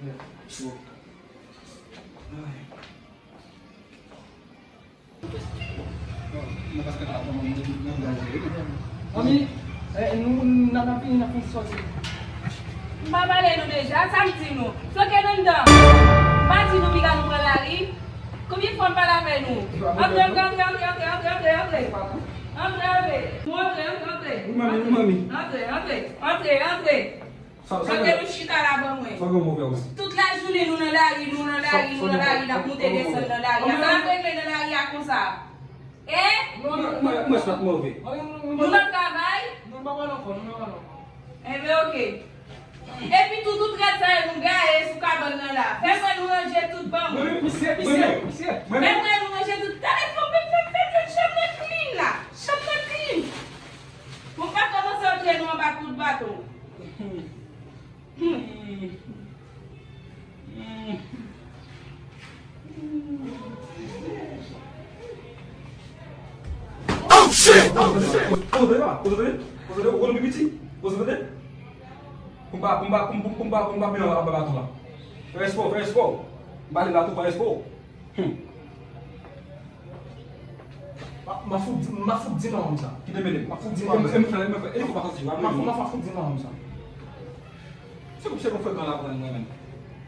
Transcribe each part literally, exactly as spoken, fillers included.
Manmi, eh, nou, n ap, n ap fini, n ap fini sòti. M pa pale nou deja, sa m di nou? Flanke n anndan. M pa di nou piga nou pran lari? Konbyen fwa m pale avè nou? Antre, antre, antre. Antre, antre, antre. Nou antre, antre, antre. Wi, manmi, wi, manmi. Antre, antre, antre, antre. Sa, sa, antre, nou chita la ban mwen. Sa gen move, wi. Tout lajounen nou nan lari, nou nan lari, nou nan lari, n ap monte desann nan lari. Sa n ap regle nan lari a konsa? Hein? Mwen, mwen, mwen, sa move. Nou nan travay? Nou pa pale ankò, nou pa pale ankò. Enben, oke. Epi tou, tout rad sa yo nou gaye sou kabann nan la. Fè mwen nou ranje tout ban mwen. Mwen, misye, misye, misye. Fè mwen nou ranje tout. Gade, fè m, fè m, fè m, fè m, chanm nan clean la. Chanm nan clean. Pou m pa kòmanse antre nou anba kout baton. Hmm. Hmm. Oh shit! Oh shit! Konsantre la, konsantre, konsantre, ou konn pi piti, konsantre. Pou m pa, pou m pa, pou m, pou m, pou m pa, pou m pa vin anba baton la. Fè espò, fè espò. M pale la tou, fè espò. Hmm. Ma, ma fout di, ma fout di manman m sa. Ki te mele? Ma fout di manman m sa. M fè, m fè, e fò pa santi, ma fout, ma fout di manman m sa. Se pou se pou frekan la pran mwen menm.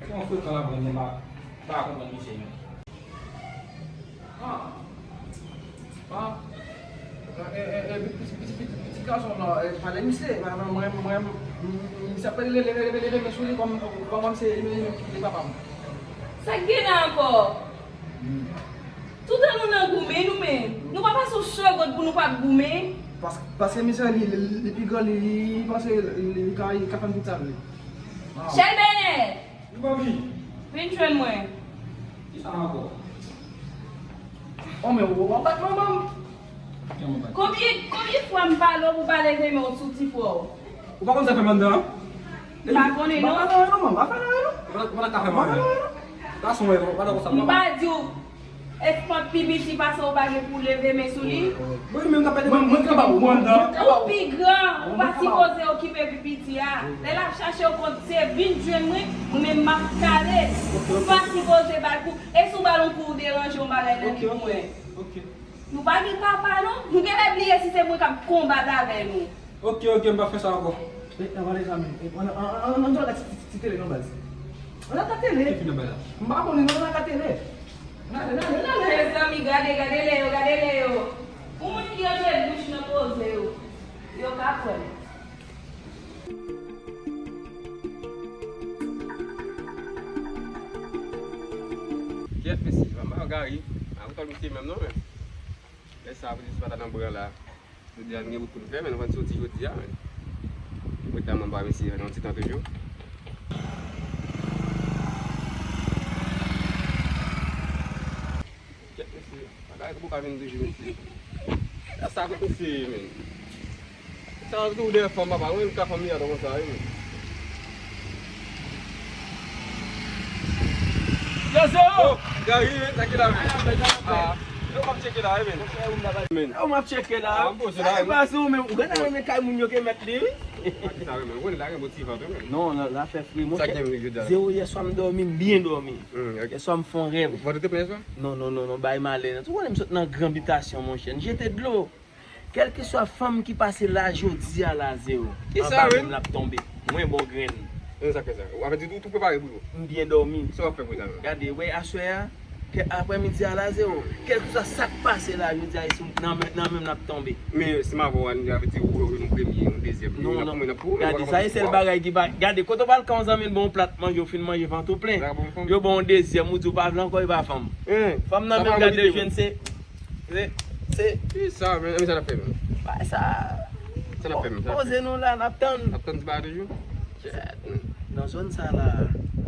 Se yon frekan la pran mwen, ma pa konprann misye menm. Ah. Ah. Eh, eh, eh, piti, piti, piti, piti gason nan, eh, pale misye, mwen, mwen, mwen, mwen, misye ap leve, leve, leve, leve men sou li kòm, kòm, kòm se li menm ki te papa m. Sa k gen la ankò? Hmm. Toutan nou nan goumen, nou menm. Nou pa pase yon segond pou nou pa goumen. Pas-, paske misye, li, li, li pi gran, li, li, li panse li, li ka, li ka fè m tout sa l vle. Ah. Chèlbè! Wi, manmi. Vin jwenn mwen. Ki sa ankò? Oh, men ou, ou ap bat manman m. Kijan mwen bat? Konbyen, konbyen fwa m pale w pou pa leve men w sou ti frè w? Ou pa konn sa fè m anndan an? M pa konnen non. M pa fè nan non, m pa fè nan non. Ou pa, ou pa ka fè m anyen. Gason mwen, ou pa konn sa m pa. M pa di w. Espòt pi piti pase w pa gen pou w leve men sou li. Mwen menm k ap pèdi mwen, mwen k ap ba ou, mwen anndan. Ou pi gran, ou pa sipoze okipe pi piti a. Lè l ap chache w kont se vin jwenn mwen, mwen menm m ap kale. Ou pa sipoze ba l kou. E si w ba l yon kou ou deranje yon bagay nan li pou mwen. Ok, ok. Nou pa gen papa non. Nou genlè bliye si se mwen k ap konbat avè nou. Ok, ok, m pa fè sa ankò. E, e, gade sa menm. E, ann, ann, ann, ann, ann gade ti, ti, ti tele non, baz. Ann gade tele. Ki fim nan bay la? M pa konnen non, ann gade tele. N ale, n ale, n ale. Mezanmi, gade, gade Leo, gade Leo. Yon moun ki rantre bouch nan koze yo. Yo ka kwè l. Kyèt, mesye, manman Gary. A, ou tande misye menm non, men. Lè sa, pou di si pa ta nan bran la. Jodi a, nou gen bout pou nou fè, men nou pral soti jodi a, men. Mwen ta manba mesye, nan yon ti tan toujou. Kèt mesye, bagay pou ka vin toujou mesye. Sa kot mesye ye, men. Sa yo tou dèyè fanm, papa, mwen ka fanm li adan konsa, wi, men. Yo, Zero! Oh, Gary, men, sa ki la, men. Ah, yo, m ap tcheke la, wi, men. Men. Yo, m ap tcheke la. Ah, m poze la, wi. Sa ki pase ou menm? Ou gentan renmen kay moun yo ke mèt li, wi. Sa, wi, men. Ou konnen la gen bon ti vant, wi, men. Non, non, la fè fri, monchè. Sa ki gen jodi a la? Zero, yè swa m dòmi, m byen dòmi. Hmm, ok. Yè swa m fè yon rèv. Vant ou te plen yè swa? Non, non, non, non, bay malè, non. Ou konnen m sot nan gran bitasyon, monchè. M jete dlo. Kèlkeswa fanm ki pase la jodi a la, Zero. Kisa, anba men m l ap tonbe. Mwen bon grenn. E sa k fè sa. Ou avèti tou, tou prepare pou yo. M byen dòmi. Sa w ap fè pou sa menm? Gade, wè aswè a, kè, aprèmidi a la, Zero. Kèlkeswa sa k pase la jodi a, se nan men, nan men m l ap tonbe. Men si m avè w, ann avèti ou, ou, yon premye, yon dezyèm. Non, non. Gade, sa e sèl bagay ki pa, gade, kote w pral ka yon zanmi l ba w plat manje, ou fin manje vant ou plen. Yo ba w yon dezyèm, ou di w pa vle ankò, e pa fanm. Fanm nan menm gade jwenn se Se, se. Ki sa, men? Men sa n ap fè, men? Bay sa. Sa n ap fè, men? Sa n ap fè. Poze nou la, n ap tann. N ap tann ti bagay toujou? Kèt. Nan zòn sa la,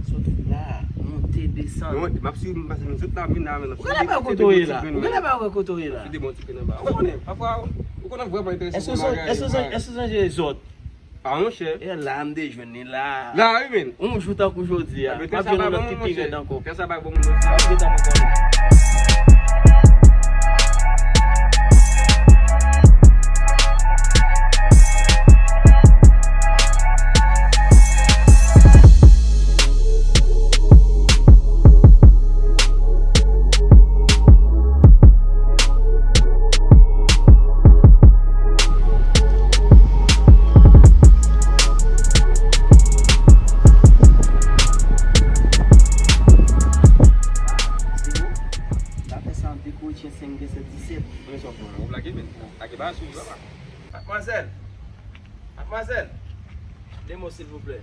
sot la, monte, desann. Non, m ap swiv, m pase, men sot la, vin la, men n ap swiv. Ou genlè pa wè kote w ye la? Ou genlè pa wè kote w ye la? Swiv de bon ti pen anba. Ou konnen, pafwa, ou konnen vrèman enterese pou bagay. Èske w sonje, èske w sonje zòt? A, monchè. E la, m te jwenn li la. La, wi, men. Yon jou tankou jodi a. M ap jwenn yon lòt ki pi rèd ankò. Tè sa bay bon, monchè. M ap jwenn yon lòt ki pi rèd ankò. Zero, sa fè sa, de kote chen senk, de sèt, disèt. Men sa w fè, ou blage, men. Blage pa sou li, papa. Madmwazèl! Madmwazèl! De mo, silvouplè.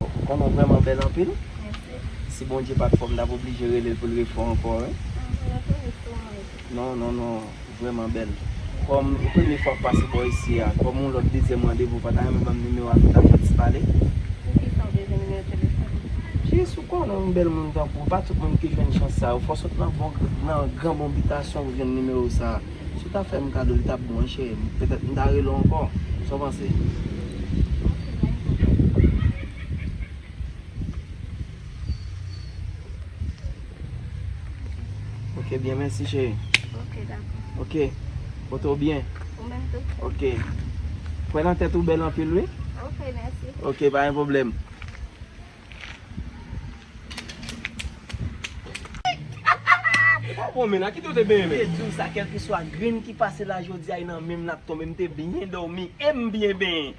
Ou konnen w vrèman bèl anpil. Mèsi. Si Bondye pa t fè w, m t ap oblije rele l pou l refè w ankò, wi. Ah, mwen toujou sou mwen. Non, non, non, ou vrèman bèl. Kòm ou premye fwa k pase bò isi a, kòm yon lòt dezyèm randevou pa ta renmen ban m nimewo a pou n ta fè ti pale. Poukisa w bezwen nimewo telefòn? Jis, ou konnen yon bèl moun tankou w, pa tout moun ki jwenn chans sa yo. Fò w sot nan bon, nan gran bon bitasyon pou jwenn nimewo sa a. Si w ta fè m kado, li t ap bon, wi, cheri. Petèt m ta rele w ankò. Sa w panse? Ok, byen, mèsi, cheri. Ok, dakò. Ok. Pote w byen. Ou menm tou. Ok. Kwè nan tèt ou bèl anpil, wi. Ok, mèsi. Ok, pa gen pwoblèm. Bon, men, a kite w te benyen, men. M te di w sa, kèlkeswa grenn ki pase la jodi a, e nan men m l ap tonbe. M te byen dòmi, e m byen benyen.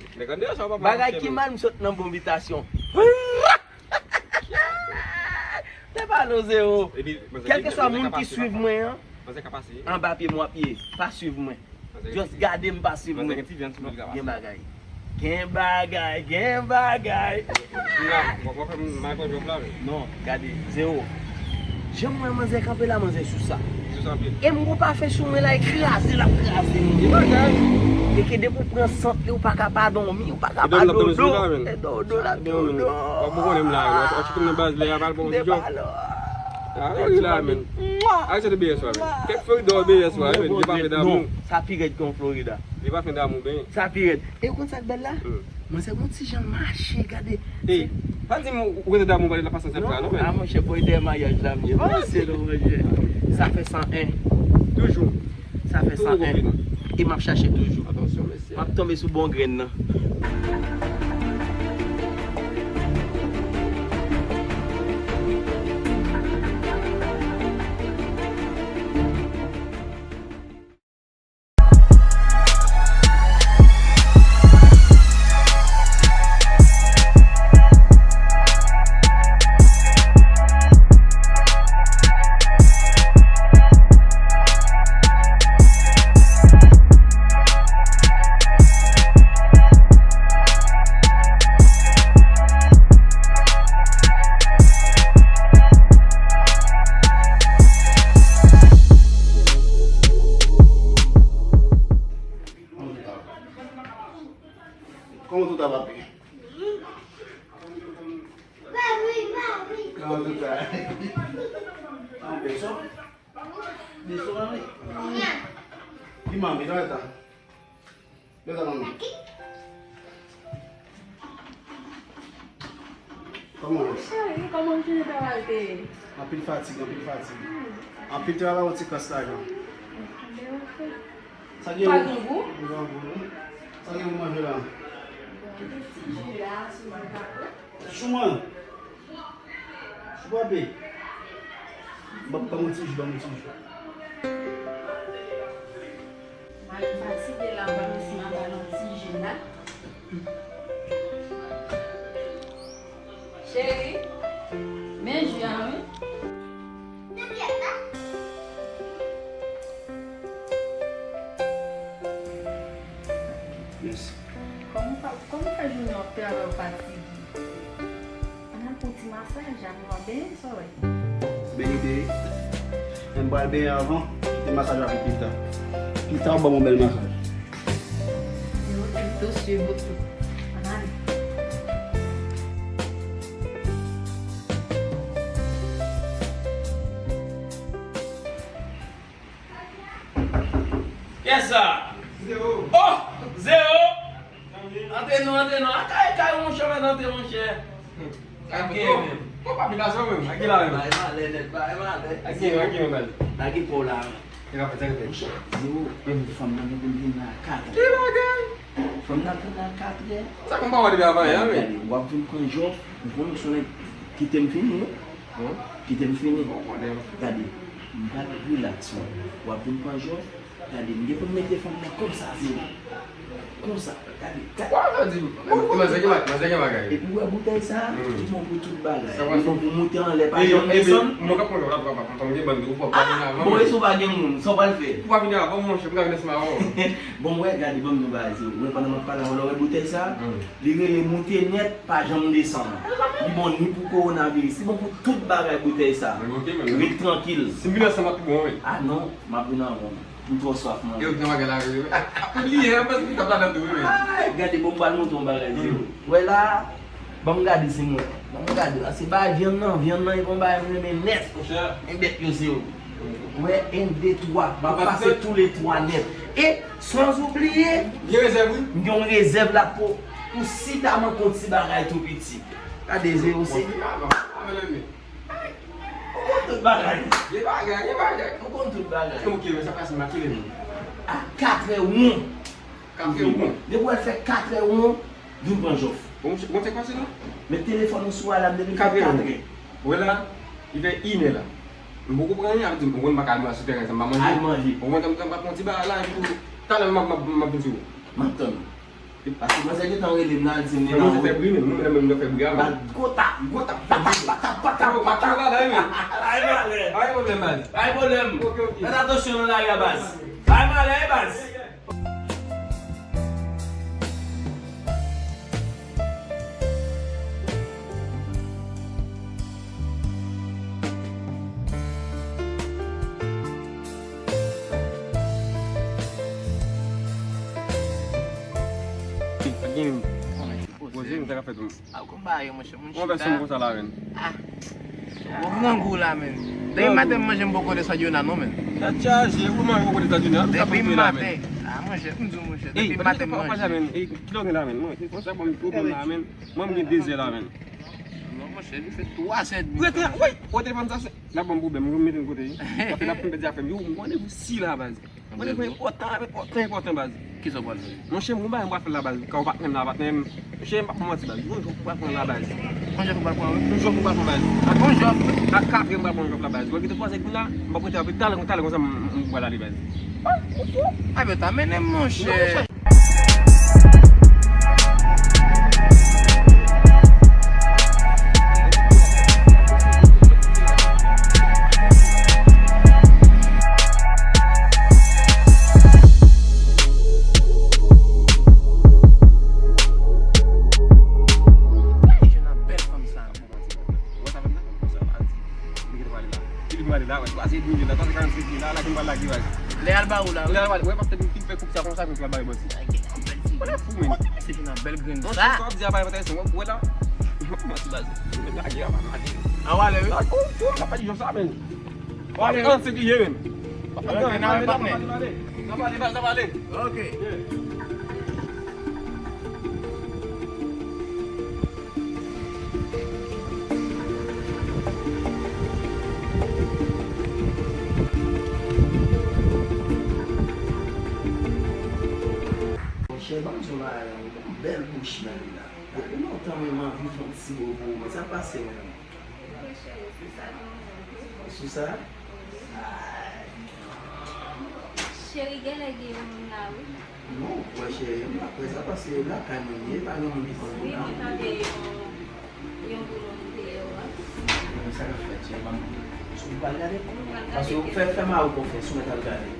Bagay ki mal, m sot nan bon bitasyon. Te pale w Zero. Kèlkeswa moun ki swiv mwen an, anba pye m w ap ye. Pa swiv mwen. Just gade m pa swiv mwen. Gen bagay. Gen bagay, gen bagay. Non, gade, Zero. Jan m wè manzè kanpe la, manzè sou sa. E m gon pafen sou mwen la, e kraze l ap kraze m. E ke depi w pran sant li, ou pa ka pa dòmi, ou pa ka pa dodo. E dodo l ap dodo. Ou konnen m la, ou tcheke m nan baz lè a, pa l bon ti jòb. Arete la, men. Arete de beyè swa, men. Kèk Florida w beyè swa, men. Li pa fè damou. Sa pi rèd ke yon Florida. Li pa fè damou, ben. Sa pi rèd. E ou konn sa k bèl la? Manzè gon ti jan l mache, gade. Ey, pa di m ou rete damou, pa de la pasyans ap pran, non, men. A, monchè, boy, dèyè maryaj la, m ye. Pa panse, non, monchè. Sa fè san en. Toujou. Sa fè san en. E m ap chache toujou. Atansyon, mesye. M ap tonbe sou bon grenn nan. Papi. An tou ka. An beso. Beso, mami. Di mami, dónde está? Dónde está mami? Kòman w ye? Cheri, kòman jounen travay te ye? Anpil fatig, anpil fatig. Anpil travay, yon ti kras lajan. Sa gen pou grangou, non? Sa gen pou manje la? Bon, gen ti ji la, si mwen ka pran. Chouman! Chouman be! Ban, ban mwen ti ji, ban mwen ti ji. Mari fatige la, ban mwen si mwen ba l yon ti ji la. Cheri, men ji a wi. Mèsi. Kòman w fè, kòman w fè jounen w ap travay w fatige? Ann al pran ti masaj, apre w ap benyen, sa w wè? Benyen, benyen. Men m pral benyen avan, kite masaj la pou pita. Pita, w ban m yon bèl masaj. Yo, pito swiv ou tou. Ann ale. Kiyès sa? Zero. Oh! Zero! Antre non, antre non. A kay, kay, monchè, mèt antre, monchè. Ak gen menm. Bon, papi la, sa menm. Ak gen la menm. Bay malè nèt, bay malè. Ak gen, ak gen menm. Lage pa w la. Sa k ap fèt, sa k ap fèt? Monchè, Zero, fanm nan gen pou l vin la a katrè. Ki bagay? Fanm nan vin la a katrè. Sa konn pa wè depi avan yè, wi. Gade, w ap vin pran jòf, ou konnen se yon nèg kite m fini, wi. Bon. Kite m fini. Bon, bon, bon. Gade, m pral relax, wi. W ap vin pran jòf, gade, m gen pou m mete fanm nan konsa, Zero. Konsa, gade, gade. Wa, sa di m. Manzè gen bagay, manzè gen bagay. Epi w wè boutèy sa, li bon pou tout bagay. Li bon pou moute anlè, pa janm desann. Mwen k ap pran jòf la, papa, m gen bann gwo pòp la vin avan. Bon, e si w pa gen moun, sa w pral fè? Ou pa vin avan, monchè, m ka vin ansanm avè w. Bon, wè, gade, ban m di w bagay, Zero. Wè, pandan m ap pale avè w, wè boutèy sa, li rele moute nèt, pa janm desann. Li bon ni pou kowonaviris, li bon pou tout bagay boutèy sa. Ret trankil. Si m vin ansanm, ap pi bon, wi. A non, m ap vin avan w. M twò swaf manje. E ou gen bagay la, wi, wi. Ou bliye, m panse ki t ap ladan tou, wi, wi. Ay, gade, bon, m pral montre yon bagay, Zero. Wè la, ban m gade si m wè. Ban m gade la. Se bagay vyann nan, vyann nan, e bon bagay m renmen nèt. Monchè. Men bèt yo, Zero. Wè, en, de, twa. M ap pase tou le twa nèt. E, san oubliye, gen rezèv, wi. M gen yon rezèv la pou, pou si ta manke yon ti bagay tou piti. Gade, Zero, se. Bon, se pa bon. Ou konn tout bagay. Gen bagay, gen bagay. Ou konn tout bagay. Ok, men sa pase m la, kilè nou? A katrè won. Katrè won. Depi w wè l fè katrè won, vin pran jòf. Bon, bon, se kwa se la? Met telefòn ou sou alam depi l fè katrè. Katrè won. Wè la, li fè inè la. M poko pran anyen, ap di m, ou konn m pa ka al sou tèren san m pa manje. Al manje. Ou konn m ap pran ti bagay la, epi tou, talè m ap, m ap, m ap vin sou ou. M ap tann ou. Paske manzè gentan rele m la, l di m li nan wout. Manzè fè bri menm, nou menm nou fè bri avan. Bat gwo tap, gwo tap, pata, pata, pata, pata. Ay, malè. Ay, pwoblèm, baz. Ay, pwoblèm. Ok, ok. Fèt atansyon nan lari a, baz. Ay, malè, baz. Poze m, sa k ap fèt menm? A, konba yo, monchè, moun chita. Konbyen sou konsa la menm? A. Bon, grangou la menm. Depi maten m manje m poko desann youn nan non menm. Tèt chaje, ou manje poko desann youn nan. Depi maten. A, monchè, m di w, monchè, depi maten m manje. Ey, kilè w gen la menm? Mwen, se konsa ban m pwoblèm la menm. Mwen, m gen de zè la menm. Non, monchè, li fè twa zè edmi. Rete, woy! Woy, telefòn sa, se, l ap ban m pwoblèm, mwen mete l kote. Paske l ap fin pèdi afè m. Yo, m gen randevou sis la, baz. Randevou enpòtan, enpòtan, enpòtan, baz. Kisa w pral fè? Monchè, m gon bagay m pral fè la, baz. Ka w patnè m la, patnè m. Monchè, m p ap fè manti, baz. Gon jòf ou pral pran la, baz. Gon jòf ou pral pran, wi? Gon jòf ou pral pran, baz. Ak gon jòf? A katrè m pral pran jòf la, baz. Wè, kite twa zè edmi la, m p ap rete anpil. Talè, talè konsa, m, m, m pral ale, baz. A, ou fou? A, men ta mennen m, monchè. Non, monchè. Ou wè sa menm nan? Ou wè sa pa di. Li gen pale la. Li gen pale la, wè. Twa zè edmi la, twa zè karannsenk la, la ki m pral lage, wè. Lè al ba ou la, wi. Lè al ba, wè, paske m fin fè koup sa konsa, pou m pral bare bòs. Wè, fou, men. Nan bèl grenn sa. Sa w ap di a pa enterese mwen, ou wè la? Manti baz. Mwen lage a pa mande. An w ale wi. Ou ou ka pa di jan sa menm. W ale wi. An se ki ye menm. N ap pale, n ap pale. N ap pale, baz, n ap pale. Ok. Monchè, ban m di w bagay la, ou gon bèl bouch menm la. Depi lontan mwen, m anvi fè yon ti bo pou ou, men sa pase menm. Sou sa? Ay. Cheri, genlè gen yon moun la, wi. Non, ou kwè cheri, m pa kwè sa, paske lakay mwen li ye, pa gen moun ki konn moun la. Wi, mwen tande yon, yon boulon deyò a. Men sa k ap fèt, cheri, ban m, si w pral gade? Paske ou fè, fè mari w konfyans, ou mèt al gade.